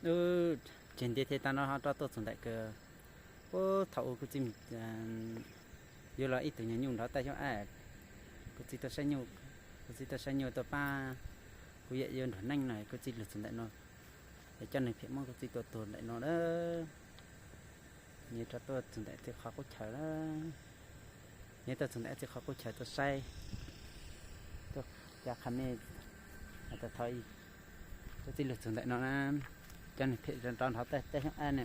Wb tseg ntiab thiab tag no ho rov tuaj txog ntawm kawg. Ub, thaum ub kuv txiv yuav los ib tug nyuag nyuj nrov taj xyoob ab, kuv txiv tuaj saib nyuj, kuv txiv tuaj saib nyuj tuaj pab kuv yawm yau nrog neej no, kuv txiv lug txog ntawm no, es cov neeg phem muab kuv txiv tua tuag ntawm no lawm. Nyias rov tuaj txog ntawm txij qhov qub chaw lawm, nyias tuaj txog ntawm txij qhov qub chaw tuaj saib, tuaj cav qha mej, tas thov kuv txiv lug txog ntawm no na, cov neeg phem rov nrov taj xyoob ab ne,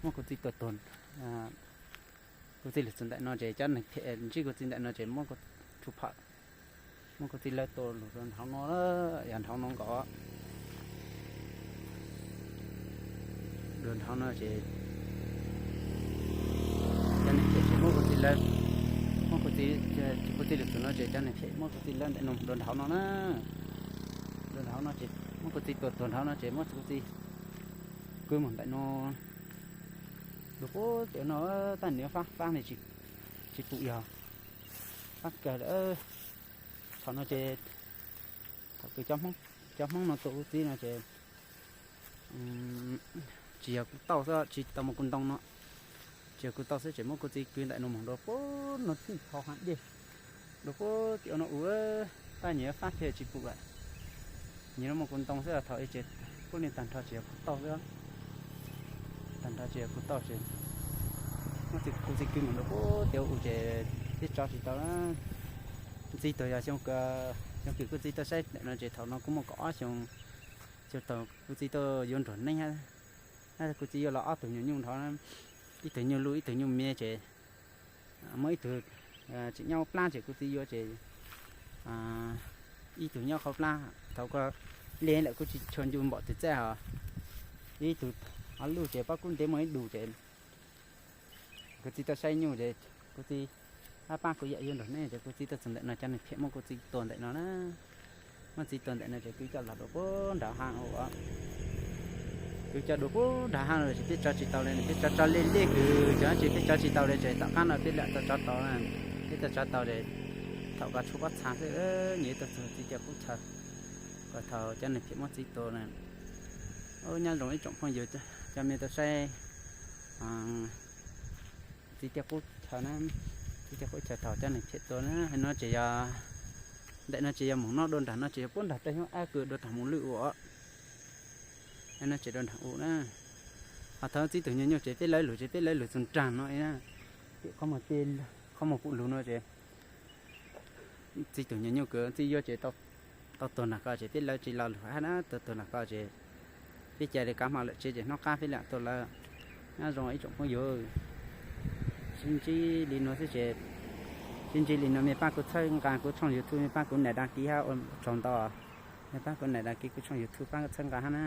muab kuv txiv tua tuag. Kuv txiv lug txog ntawm no ces cov neeg phem ntsib kuv txiv ntawm no ces muab kuv tsuj phom, muab kuv txiv lawv tua lug rau nrad hauv no, yog nrad hauv no nkaus. Dua nrad hauv no ces cov neeg phem ces muab kuv txiv lawv, muab kuv txiv, kuv txiv lug txog no ces cov neeg phem muab kuv txiv lawv ntawm no dua nrad hauv no na. Dua nrad hauv no ces muab kuv txiv tua tuag nrad hauv no ces muab kuv txiv kwv mus ntawm no. Dua puag tim no, taj niam fab fab ne, tsis pum yog fab kawg lawm. Thaum no ces, thaum kws cov Hmoob no tua kuv txiv no ces tsis yog kuv tauj xwb, tsis tau muaj kuv ntoo no, tsis yog kuv tauj xwb ces muab kuv txiv kwv ntawm no mus dua puag no txij thaum hav dej, dua puag tim no ub, taj nyiam fab kiag tsis pum lawm. Nyiam no muaj kuv ntoo xwb, thaum ub ces puav leej tag nrho tsis yog kuv tauj xwb, tag nrho tsis yog kuv tauj ces muab kuv txiv kwv mus dua puag tim ub ces peb tso tsis tau. Ntxiv tug yog xyoo, xyoo kws kuv txiv tuaj saib ntawm no ces thaum no kuv muaj kaum ob xyoo, xyoo thaum kuv txiv tuaj yuav nrog neej, kuv txiv yuav los ob tug nyuag nyuj nrov, ib tug nyuj luj ib tug nyuj me ces muaj ib tug tseem nyob hauv plab ces kuv txiv yuav ces ib tug nyob hauv plab, thaum ko li lawm kuv tsis tshua ncu npaum tus txaij os, ib tug luj ces pob kub ntev muaj ib dus ces kuv txiv tuaj saib nyuj ces kuv txiv pab kuv yawm yau nrog neej ces kuv txiv tuaj txog ntawm no cov neeg phem muab kuv txiv tua ntawm no na. Muab txiv tua ntawm no ces kwv coj los dua puag nram hav ub, kwv coj dua puag nram hav no ces peb tso tsis tau li, peb tso tso li li kwv cov ces peb tso tsis tau li ces tom qab no peb lam tau tso tau, peb tau tso tau li. Thaum ko tshuav pob txha xwb, nyias tuaj txog txiv cov qub chaw, ko thaum cov neeg phem muab txiv tua na. Nyob zoo ib tsoom phooj ywg cov mej tau saib txiv cov qub chaw na, txiv cov qub chaw thaum cov neeg phem tua na, no ces yog, ntawm no ces yog mus no dua nram no ces yog puab nram tej xyoob ab kws dua nram mus lwj ua, no ces dua nram u na. Ho thaum txiv tug nyuag nyuj ces peb lawv lug ces peb lawv lug txug nram no na, qhov muag pum lug no ces txiv tug nyuag nyuj kws txiv yuav ces tau tuag nram ko ces peb lawv tsis lo lug hab na, tau tuag nram ko ces peb cia li kav hmo lawm tsev ces hnub qab peb lam tuaj lawm. Nyob zoo ib tsoom phooj ywg, sib ntsib li no xwb ces, sib ntsib li no mej pab kuv txhawb nqa kuv tshooj YouTube, mej pab kuv nias đăng ký hab ua tsaug ntau, mej pab kuv nias đăng ký kuv tshooj YouTube pab kuv txhawb nqa hab na.